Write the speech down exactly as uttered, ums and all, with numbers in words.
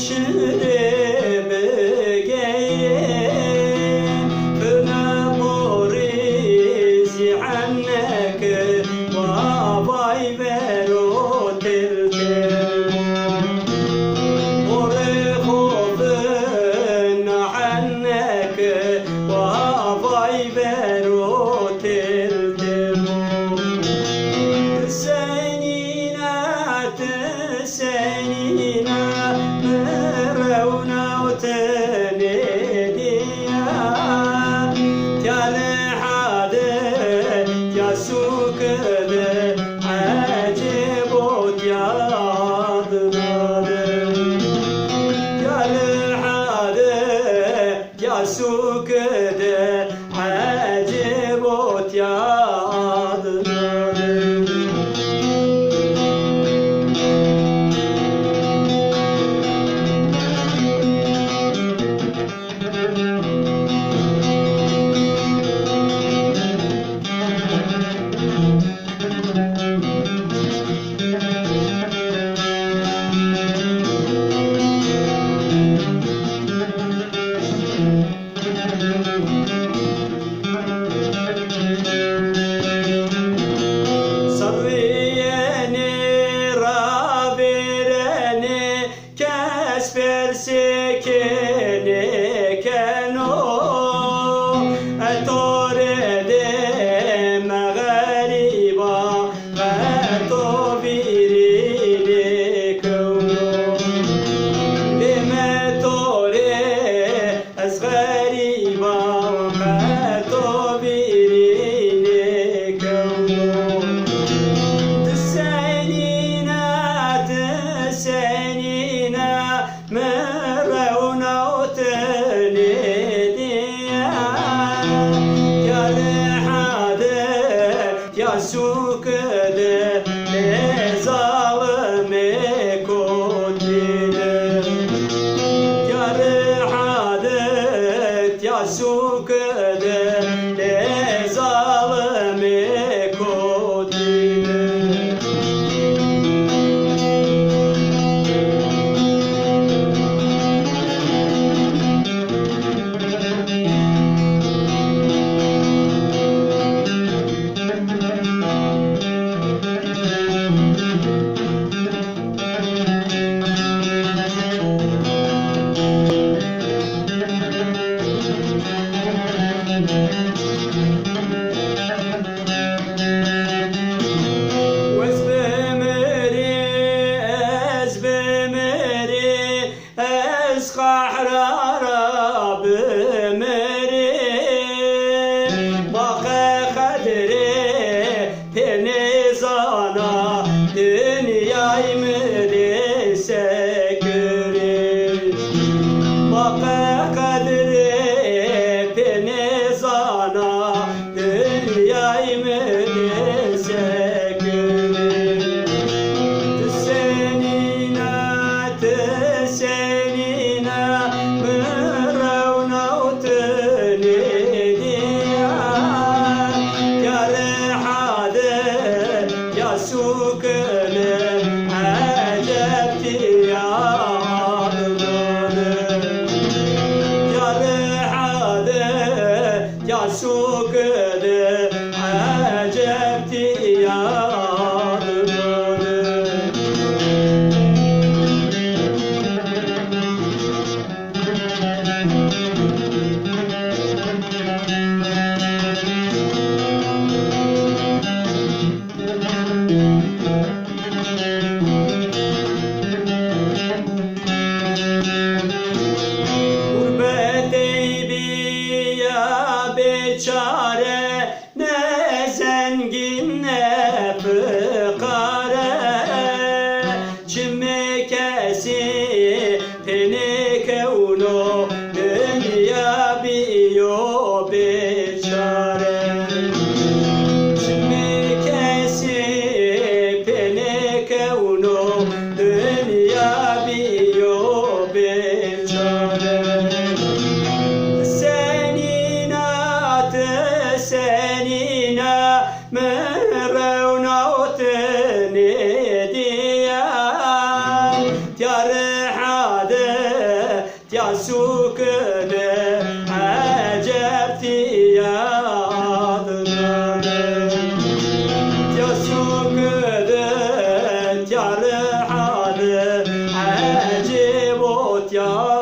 Şirê bigeyre, fina borî zî henneke, wa vay vero tel tel. Borê xo fina henneke, wa vay vero tel tel. Senîna, ti senîna, mi rewna û ti nêdîya. Tiya liha de, tiya sûke de, ecêb o tiya adna de. Tiya liha de, tiya sûke de, ecêb o tiya adna de. Serrîyenê ravêrenê kes persê ke nêkeno. E to rê dê me xerîba, qe to vîrî nêkewno. Dê me to rê ez xerîba, qe to vîrî nêkewno. Ti senîna, ti senîna, mi rewna û ti nêdîya. Tiya liha de, tiya sûke de, lê zalimê kotî de. Tiya liha de, tiya sûke de, lê zalimê kotî de. Ez bimirî, ez bimirî, ez qehra ra bimirî. Baqe qedrê pê nêzana, dinyay mi dê sekirê. Baqe qedrê pê nêzana, dinyay mi dê sekirê. Ti senîna, ti senîna, mi rewna û ti nêdîya. Ya rihade, ya sûkine, eceb tîya adnane. Ya rihade, ya sûkine, eceb tîya adnane. Gurbetey bîya bêçare, ne zengîn ne fiqare, çimê kesî pê nêkewno, dinya bîyo bêçare. Çimê kesî pê nêkewno, dinya bîyo bêçare. Senîna, ti senîna, mi rewna û ti nêdîya. Tiya rihade, Ya sûk de eceb tîya de, ya sûk de tîya li hal ecêb o tîya.